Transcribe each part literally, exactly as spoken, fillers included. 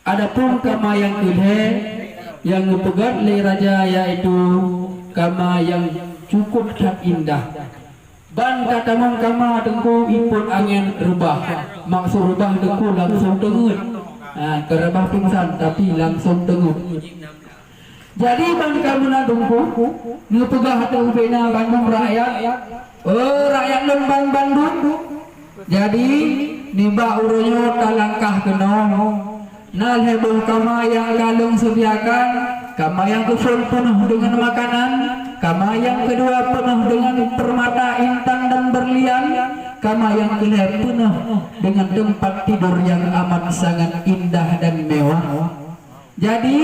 Adapun kama nyang keulhèe nyang geupeugöt lé raja, yaitu kama nyang cukup that indah. Ban ka tamong kama Teungku ipot angén reubah. Maksud reubah Teungku langsong teungeut. Ha, keu reubah pingsan, tapi langsong teungeut. Jadi ban ka meunan Teungku, neupeugah ateueh ubena bandum rakyat, "Oh, rakyat lôn ban bandum." Jadi, nibak uroe nyoe talangkah keunoe, na lhèe boh kama nyang ka lôn seudiakan, kama nyang keuphôn peunoh deungon makanan, kama nyang keudua peunoh deungon peurmata, intan dan berlian, kama nyang keulhèe peunoh deungon teumpat tidur nyang amat sangat indah dan mewah. Jadi,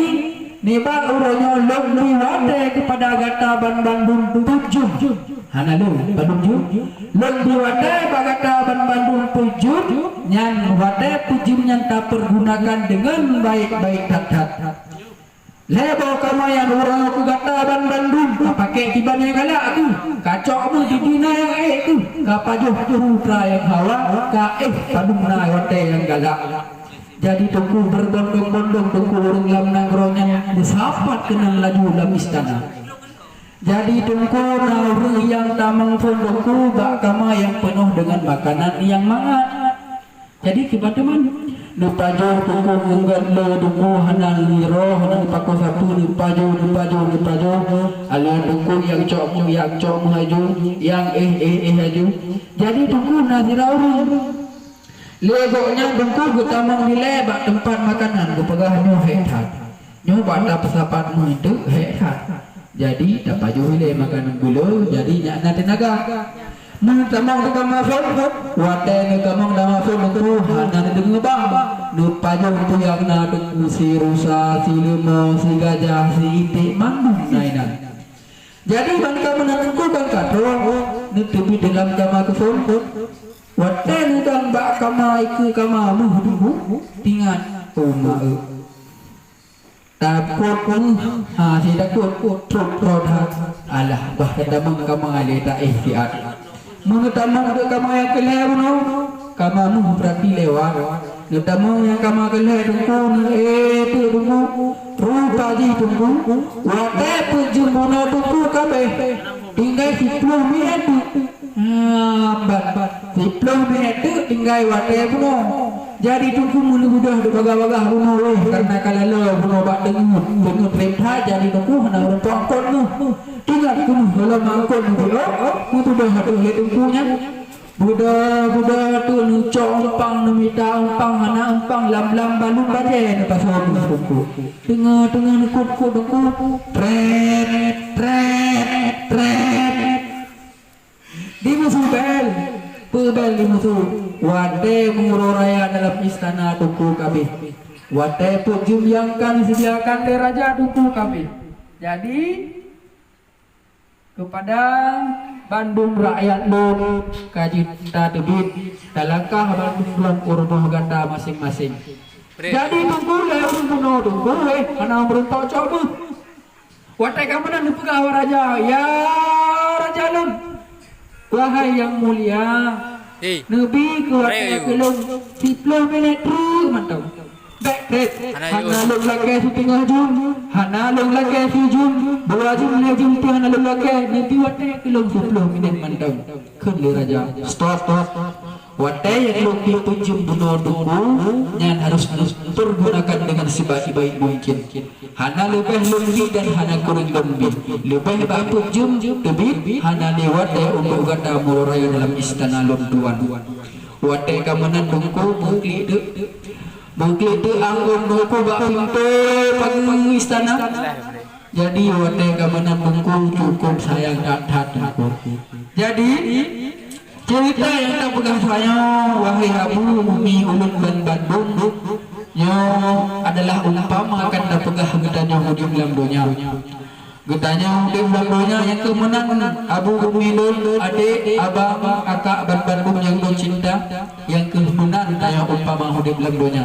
nibak uroe nyoe lôn bri watèe keupada gata ban bandum peuet jeuem. Hana lôn, bandum jeuem. Lôn bri watèe bak gata ban bandum peuet jeuem, nyan watèe peuet jeuem nyan tapeurgunakan deungon baik-baik that-that. Lhèe boh kama nyan uroe nyoe keu gata ban bandum, ka pakèk kiban nyang galak keuh, ka cok meuh di dina nyang ék keuh, ka pajoh keu putra nyang hawa, ka éh padum na watèe nyang galak. Jadi Teungku berbondong-bondong Teungku ureueng lam nanggroe nyan meusapat keunan laju lam istana. Jadi Teungku na ureueng nyang tamong phôn Teungku bak kama nyang peunoh deungon makanan nyang mangat. Jadi kiban teuma neupajoh Teungku ngon gét lé Teungku hana neuroh, hana neupakoe sapeue, neupajoh, neupajoh, neupajoh. Alèh Teungku nyang cok meuh, nyang cok meuh laju, nyang éh, éh, éh laju. Jadi Teungku na sidroe ureueng. Lé gobnyan Teungku geutamong dilèe bak teumpat makanan, geupeugah nyoe hék that. Nyoe bak tapeusapat meuh teuk hék that. Jadi tapajoh ilèe makanan gula, jadi nyak na teunaga. Meutamong teuka maphôn, watèe neutamong na maphôn Teungku hana neudeungoe bang. Neupajoh peue nyang na Teungku, si rusa, si leumo, si gajah, si iték, mandum na inan. Jadi ban ka meunan Teungku kan ka troh, neuteubiet dalam kama keuphôn. Watèe neudong bak kama ikeue kama meuh Teungku, tingat, "Oh ma-e, takot meuh, ha, si takot, trok troh that." Alah, bah ka tamong kama lé taéh siat. Meuneutamong teuk kama nyang keulhèe bunoe, kama meuh beurati lewat. Neutamong nyang kama keulhèe Teungku, neuéh teuk Teungku. Rupa jih Teungku, watèe peuet jeuem bunoe Teungku ka abéh. Tinggai siploh minèt teuk. Ah, ban-ban. Siploh minèt teuk tinggai watèe bunoe. Jadi Teungku meuneubeudôh teubagah-bagah bunoe wéh, kareuna ka laloe bunoe bak teungeut. Teungeut rem that, jadi Teungku hana ureueng po angkot meuh. Tinggai keuneuk lom angkot meuh, meubeudôh ateueh lé Teungku nyan. Beudôh-beudôh teuk neucok umpang, neumita umpang, hana umpang, lam-lam balum bajèe neupasoe meuh Teungku. Teungoh-teungoh neukot-kot Teungku, trét, trét, trét. Dimusu bèl, peue bèl dimusu? Watèe meuuroe raya dalam istana Teungku ka abéh. Watèe peuet jeuem nyang ka disediakan lé raja Teungku ka abéh. Jadi, keupada bandum rakyat lôn ka jeuet tateubiet, talangkah bandum lom u rumoh gata maséng-maséng. Jadi Teungku lé ureueng bunoe Teungku, eh, hana meureumpok cok meuh. Watèe ka meunan neupeugah bak raja, "Ya raja lôn, wahai nyang mulia, neubi keu watèe keu lôn siploh minèt treuk mantong." Bèk trép, hana lôn lakèe siteungoh jeuem, hana lôn lakèe sijeuem, dua jeuem, lhèe jeuem pih hana lôn lakèe, neubi watèe keu lôn siploh minèt mantong. Kheun lé raja, "Stop, stop. Watèe nyang lôn bi peuet jeuem bunoe Teungku, nyan harôh neupeurgunakan deungon sibaik-baik mungken. Hana leubeh lôn bi dan hana kureueng lôn bi. Leubeh bak peuet jeuem teubiet, hana lé watèe untuk gata meuuroe raya dalam istana lôn tuan." Watèe ka meunan Teungku meuklik teuk. Meuklik teuk anggong Teungku bak pintoe pageue istana. Jadi watèe ka meunan Teungku cukup sayang that-that Teungku. Jadi, ceurita nyang tapeugah tanyoe, wahai Abu, Umi, ulôn ban bandum, nyoe adalah umpama kan tapeugah geutanyoe udép lam donya. Geutanyoe udép lam donya nyang keu meunan, Abu, Umi lôn, adék, abang, akak, ban bandum nyang lôn cinta. Nyang keu meunan tanyoe umpama udép lam donya.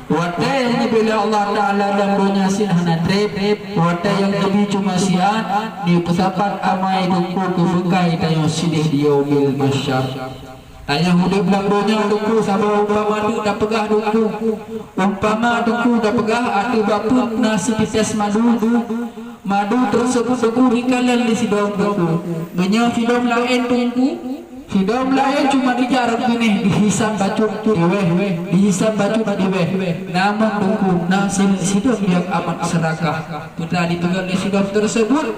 Watèe nyang geubri lé Allah Taala lam donya sit hana trép, watèe nyang teubi cuma siat, neupeusapat amai Teungku keu beukai tanyoe sidéh di Yaumil Mahsyar. Tanyoe udeb lam donya Teungku, saboh umpama teuk tapeugah Teungku. Umpama Teungku tapeugah ateueh bapeuet na sitetes madu. Madu teurseubut Teungku dikalon lé sidom Teungku. Meunyoe sidom laén Teungku, sidom laén cuma dijak rot binéh, dihisab bacut diwéh, dihisab bacut diwéh. Namun Teungku na si-, sidom nyang amat seurakah. Peue teuma dipeugah lé sidom teurseubut,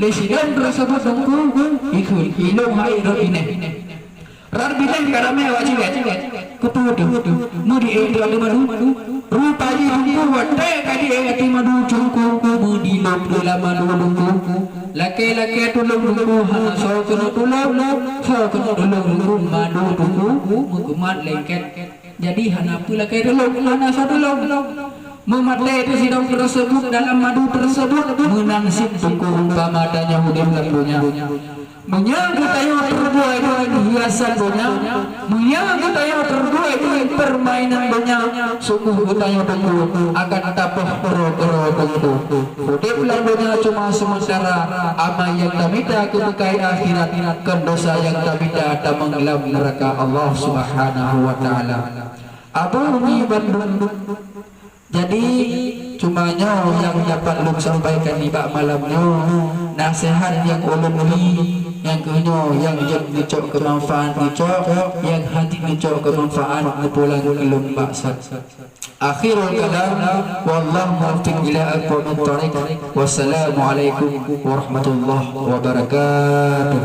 lé sidom teurseubut Teungku, ikheun ilong hai rot binéh. Rot binéh ka ramé awak cigét. Keupeue teuh? Meudiék teuh ateueh madu. Rupa jih Teungku watée ka diék ateueh madu Teungku, meudilop teuh lam madu Teungku. Lakée-lakée tulông Teungku, hana soe keuneuk tulông, soe keuneuk tulông Teungku, madu Teungku meukeumat lengket. Jadi hana peue lakée tulông, hana soe tulông. Meumaté teuh sidom teurseubut dalam madu teurseubut, meunan cit Teungku umpama tanyoe udeb lam donya. Meunyoe geutanyoe peubuet deungon hiasan donya, meunyoe geutanyoe peubuet deungon peurmainan donya, sunggoh geutanyoe Teungku akan tapoh keudroe-keudroe Teungku. Udeb lam donya cuma seumeuntara, amai nyang tamita keu beukai akhirat, kon desya nyang tamita tamong lam neuraka Allah Subhanahu wa Taala. Abu Umi bandum. Jadi, cuma nyoe nyang dapat lôn sampaikan nibak malam nyoe, naseuhat nyang ulôn bri, nyang keuh nyoe nyang jeuet neucok keu manfaat neucok, nyang hana neucok keu manfaat neupulang keu lôn bak sat. Akhirul kalam, wallahu muwaffiq ila aqwamit thariq. Wassalamualaikum warahmatullahi wabarakatuh.